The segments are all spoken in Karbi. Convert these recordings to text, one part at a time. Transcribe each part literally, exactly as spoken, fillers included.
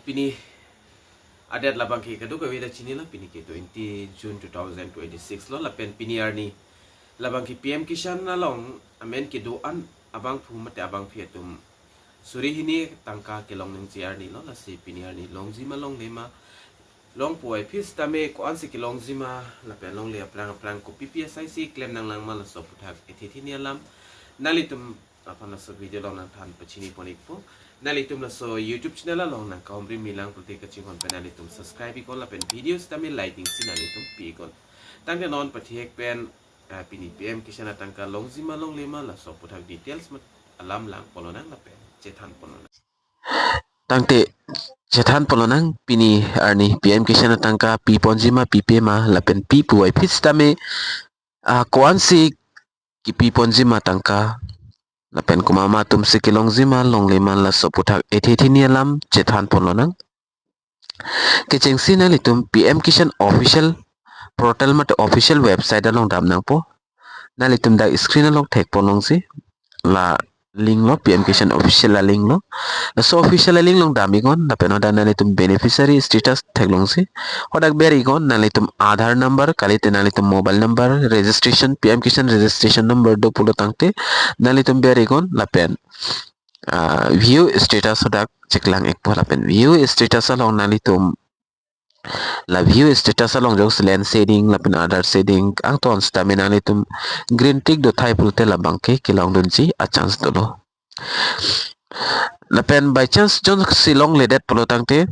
Pini a-date labangke kadokave ta chinilo, pini ke twenty June two thousand twenty-six lo, lapen pini arni labangke P M Kisan along amen kedo-an abangphu mate abangpi atum suri hini tangka kelong nangji arni lo, lasi pini arni longji ma longle ma, long puvoiphit sitame ko-ansi kelongji ma, lapen longle aphrang aphrang kopi pi asaisi klem nanglang ma, laso aphuthak ethe thini alam nanglitum aphan laso video along nangthan pachini pon ikpo. Nanglitum laso YouTube channel along nangkahumri milang pulote kachinghon pen nanglitum subscribe iknon lapen video sitame like dingsi nanglitum pi iknon. Tangte non pathihek pen, ah, pini P M Kisan atangka longji ma longle ma, laso aphuthak details mat alam lang pon lonang lapen chethan pon lonang. Tangte chethan pon lonang, pini arni P M Kisan atangka pi ponji ma pipe ma lapen pi puvoiphit sitame, ah, ko-ansi kepi ponji ma tangka lapen komat ma atumsi kelongji ma longle ma, laso aphuthak ethe thini alam chethan pon lonang. Kechengsi nanglitum P M Kisan official portal mate official website along dam nangpo. Nanglitum dak screen along thek pon longsi la link lo, P M Kisan official a-link lo. Laso official a-link along dam iknon, lapen hadak nanglitum beneficiary status theklongsi hadak ber iknon, nanglitum Aadhaar number kalite nanglitum mobile number, registration, P M Kisan registration number do pulo tangte nanglitum ber iknon, lapen, ah, view status hadak cheklang ikpo, lapen view status along nanglitum la view status along jongsi land ceding lapen Aadhaar ceding angton sitame nanglitum green tick do thai pulote labangke kelongdunji a-chance dolo. Lapen by chance jongsi longledet pulo tangte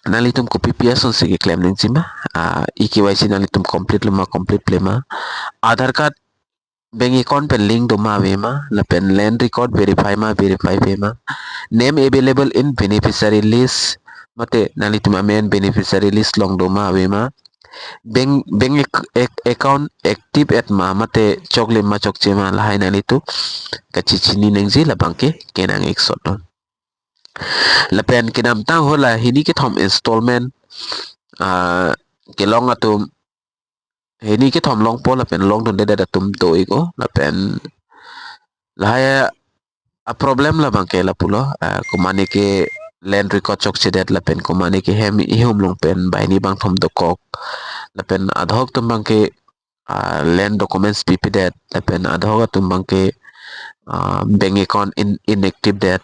nanglitum kopi pi asonsi keklem nangji ma, ah, E K Y C nanglitum complete lo ma complete le ma, Aadhaar card bank account pen link do ma ave ma, lapen land record verify ma verify ave ma, name available in beneficiary list mate nanglitum amen beneficiary list along do ma ave ma, bank, bank ac-, ac-, account active et ma mate choklim ma chokche ma, lahai nanglitum kachechini nangji, labangke kenang ik sot lo. Lapen kedamtang ho la hini kethom installment, ah, kelong atum hini kethom longpo lapen longdundedet atum do iknon, lapen lahai a-problem labangke lapulo, ah, komane ke land record chokchedet lapen komane ke hem ihum along pen banghini bangthom dokok, lapen adhoc atum abangke, ah, land documents pipedet, lapen adhoc atum abangke, ah, bank account in, inactive det,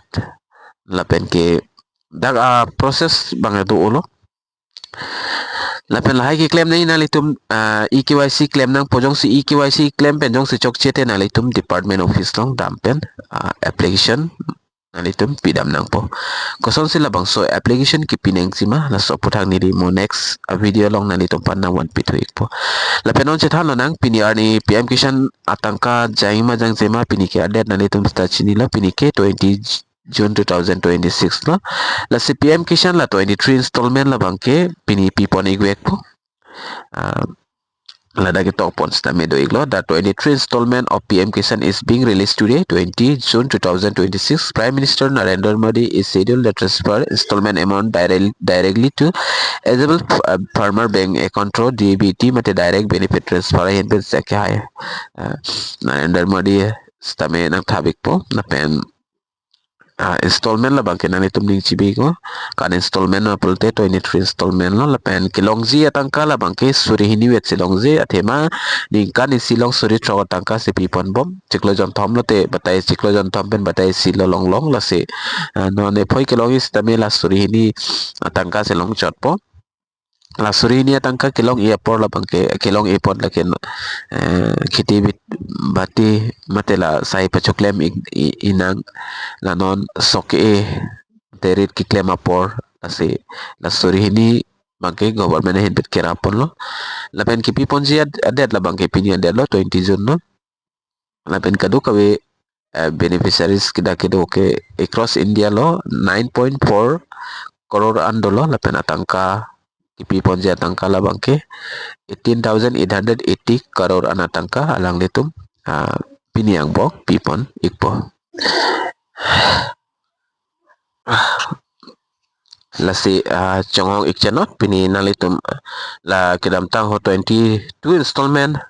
lapen ke dak a-process abang do-olo. Lapen lahai keklem nangji nanglitum, ah, E K Y C klem nangpo, jongsi E K Y C klem pen jongsi chokche te nanglitum department office along dam pen, ah, application nanglitum pidam nangpo. Kosonsi labangso application kepi nangji ma, laso aphuthak neli mo next a-video along nanglitum aphan nangvanpi thu ikpo. Lapen non chethan lonang, pini arni P M Kisan atangka jang ma jangje ma, pini ke a-date nanglitum seta chinilo, pini ke twenty June two thousand twenty-six lo. Lasi P M Kisan la twenty-three installment labangke pini pi pon ikvekpo. Ah, ladak ketok pon sitame do iklo. The twenty-three installment of P M Kisan is being released today, twenty June two thousand twenty-six. Prime Minister Narendra Modi is scheduled to transfer installment amount direct-, directly to eligible f-, uh, farmer bank account through D B T mate direct benefit transfer ahin pen sek hai. Uh, Narendra Modi sitame nangthabikpo, lapen, ah, installment labangke nanglitum ning chibi iknon, kan installment ma pulote twenty-three installment lo, lapen kelongji atangka labangke suri hini vet si longji, athema ningkan isi along suri throk atangka si pi ponbom, chiklo jonthom lote batai chiklo jonthom pen batai isi lo longlong, lasi, ah, non ephoi kelongji sitame la suri hini atangka si longchotpo. La suri hini atangka kelong-e apor labangke, kelong-e apot lake, eh, kheti bit bati mate la sai pachoklem i-, i-, inang, la non sok-e te rit keklem apor, lasi la suri hini abangke government ahin pen kerap ponlo. Lapen kepi ponji ad-, a-date labangke pini a-date lo, twenty June lo. Lapen kadokave, eh, beneficiaries kita kedo ke across India lo nine point four crore an dolo, lapen atangka kepi ponji atangka labangke eighteen thousand eight hundred eighty crore an atangka alanglitum, ah, pini angbong pi pon ikpo. Lasi, ah, chonghong ik chenot, pini nanglitum, ah, la kedamtang ho twenty-two installment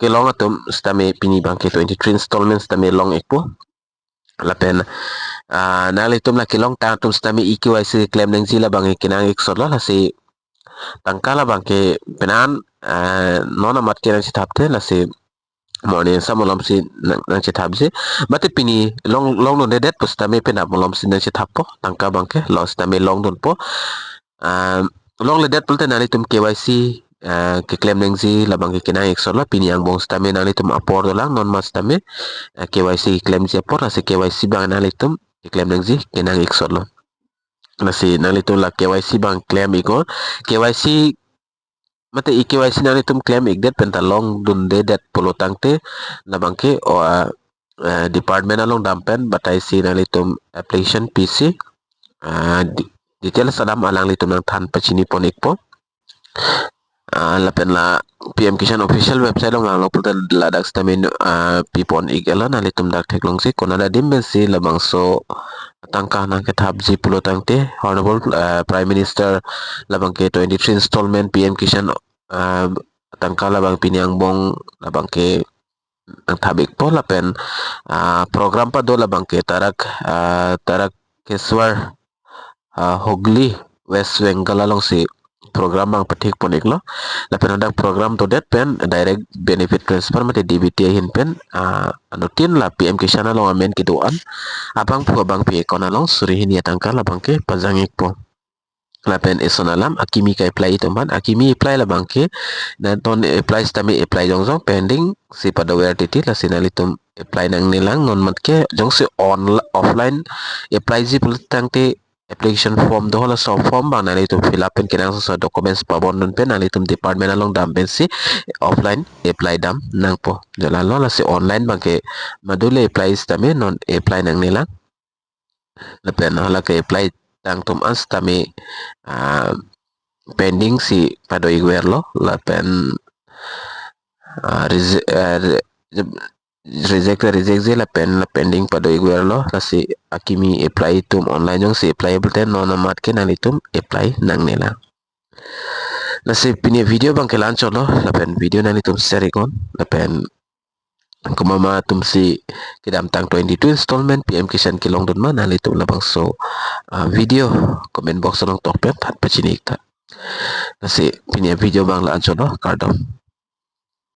kelong atum sitame pini abangke twenty-three installment sitame long ikpo. Lapen Ah, nanglitum la kelongtang atum sitame e-K Y C klem nangji labang kenang ik solo, lasi tangka labang ke penan, ah, non amat kenang chethap te, lasi morning sa malom si nang, nangchethapji. Mate pini long, longdundedet pusitame penap malom si nangchethappo. Tangka abang ke lo sitame longdunpo. Ah, longledet pulote nanglitum K Y C, ah, keklem nangji labang ke kenang ik solo. Pini angbong sitame nanglitum apor dolang, non amat sitame, ah, K Y C klemji apor, lasi K Y C abang nanglitum keklem nangji kenang ik solo. Lasi nanglitum la K Y C abang klem iknon. K Y C mate e-K Y C nanglitum klem ikdet penta longdundedet pulo tangte labang ke o, ah, eh, department along dam pen batai si nanglitum application pisi, ah, di-, details adam alanglitum nangthan pachini pon ikpo. Ah, lapen la P M Kisan official website along langlo pulote ladak sitame, ah, pipon ik-etlo, nanglitum dak theklongsi konat adim pensi labangso tangka nangkethapji pulo tangte Honorable, ah, Prime Minister labang ke twenty-three installment P M Kisan, ah, tangka labang pini angbong labang ke nangthap ikpo lapen, ah, program pado labang ke Tarak, ah, Tarakeswar, ah, Hooghly, West Bengal alongsi program abang pathik pon iklo. Lapen hadak program dodet pen direct benefit transfer mate D B T ahin pen, ah, anuttin la P M Kisan along amen kedo-an abangphu abangpi account along suri hini atangka labang ke pajang ikpo. Lapen eson alam akimi ke-apply atum aphan, akimi apply labang ke, na non apply sitame apply jongjong, pending si padover titi, lasi nanglitum apply nangnelang. Non amat ke jongsi on, offline applyji pulo tangte application form do, laso form abang nanglitum fill up pen kenangsoso documents pabondun pen nanglitum department along dam pensi offline apply dam nangpo. Jo lalo, lasi online abang ke madule apply sitame non apply nangnelang. Lapen hala ke-apply tang atum an sitame, ah, pending si pado ikverlo, lapen, ah, reject, ah, re-, reject, rejectji lapen la pending pado ikverlo, lasi akimi apply atum online jongsi apply pulote non amat ke nanglitum apply nangnelang. Lasi pini video abang ke la-anchotlo, lapen video nanglitum share iknon, lapen komat atumsi kedamtang twenty-two installment P M Kisan kelongdun ma, nanglitum labangso, ah, video comment box along tok pen than pachini ik tha. Lasi pini video abang la-anchotlo, kardom.